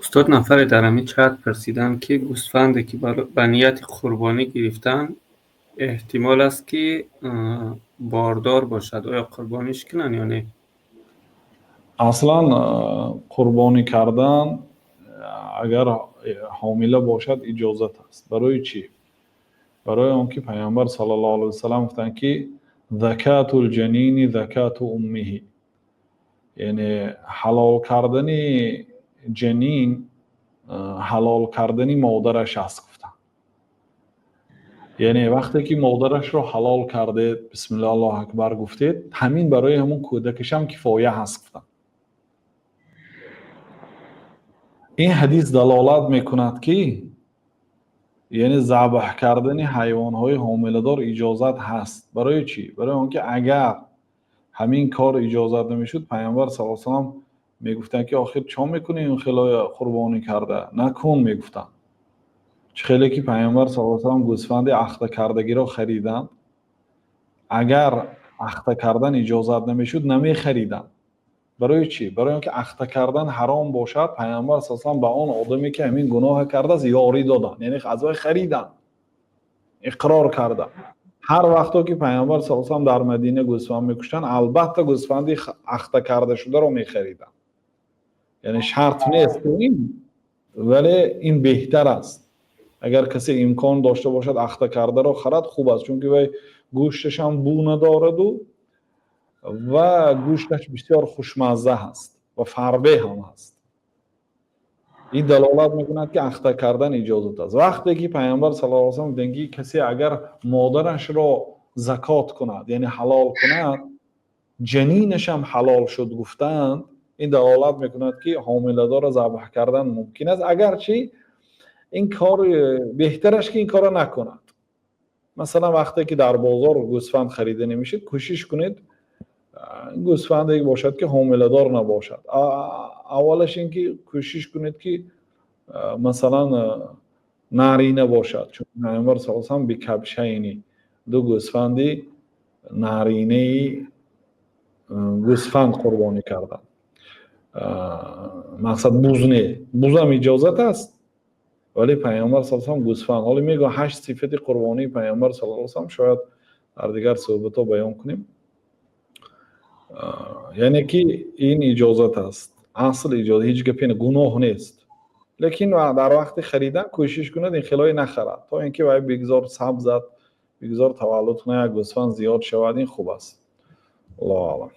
Устод, нафаре дар ҳамин чат пурсиданд, ки гӯсфанде, ки ба нияти қурбонӣ гирифтан, эҳтимол аст, ки бордор бошад, оё қурбониш кунанд ё не? Аслан қурбонӣ кардан, агар ҳомила бошад, иҷозат аст. Барои чӣ? Барои он ки Паёмбар саллаллоҳу алайҳи васаллам гуфтанд, ки ذكاة الجنين ذكاة أمه, яъне ҳалол кардани ҷанин ҳалол кардани модараш аст, гуфтанд. Яъне вақте ки модарашро ҳалол кардед, бисмилла, Аллоҳу акбар гуфтед, ҳамин барои ҳамон кӯдакашам кифоя ҳаст, гуфтанд. Ин ҳадис далолат мекунад, ки яъне забҳ кардани ҳайвонҳои ҳомиладор иҷозат ҳаст. Барои чӣ? Барои он ки агар ҳамин кор иҷозат намешуд, Паёмбар саллаллоҳу алайҳи васаллам мегуфтанд, ки охир чо мекунӣ ин хелоя қурбонӣ карда? Накун, мегуфтанд. Чӣ хеле ки Паёмбар саллаллоҳу алайҳи васаллам гӯсфанди ахта кардагиро хариданд, агар ахта кардан иҷозат намешуд, намехариданд. Барои чӣ? Барои он ки ахта кардан ҳаром бошад, Паёмбар саллаллоҳу алайҳи васаллам ба он одаме, ки ҳамин гуноҳа кардааст, ёрӣ доданд, яъне аз вай хариданд, иқрор карданд. Ҳар вақто ки Паёмбар саллаллоҳу алайҳи васаллам дар Мадина гӯсфанд мекуштанд, албатта гӯсфанди ахта карда шударо мехариданд. Яъне шарт нест ин, вале ин беҳтар аст. Агар касе имкон дошта бошад, ахта кардаро харад, хуб аст, чунки вай гӯшташам бӯ надораду ва гӯшташ бисёр хушмазза ҳаст ва фарбе ҳам ҳаст. Ин далолат мекунад, ки ахта кардан иҷозат аст. Вақте ки Паёмбар саллаллоҳу алайҳи васаллам гуфтанд, ки касе агар модарашро закот кунад, яъне ҳалол кунад, ҷанинашам ҳалол шуд, гуфтанд, ин далолат мекунад, ки ҳомиладорро забҳ кардан мумкин аст, агарчи ин кор беҳтараш ки ин корро накунад. Масалан, вақте ки дар бозор гӯсфанд харида намешид, кӯшиш кунед, гӯсфанде бошад, ки ҳомиладор набошад. Аввалаш ин ки кӯшиш кунед, ки масалан нарина бошад, чун Паёмбар саллаллоҳу алайҳи васаллам بكبشين, ду гӯсфанди наринаи гӯсфанд қурбонӣ карданд. Мақсад буз не, бузам иҷозат аст, вале Паёмбар саллаллоҳу алайҳи васаллам гӯсфанд. Ҳоло мегӯям, ҳашт сифати қурбонии Паёмбар саллаллоҳу алайҳи васаллам шояд дар дигар суҳбатҳо баён кунем. Яъне ки ин иҷозат аст, асл иҷозат, ҳеҷ гапе гуноҳ нест, лекин дар вақти харидан кӯшиш кунад, ин хелое нахарад, то ин ки вай бигзор сабзад, бигзор таваллуд кунад, як гӯсфанд зиёд шавад, ин хуб аст. Аллоҳу аълам.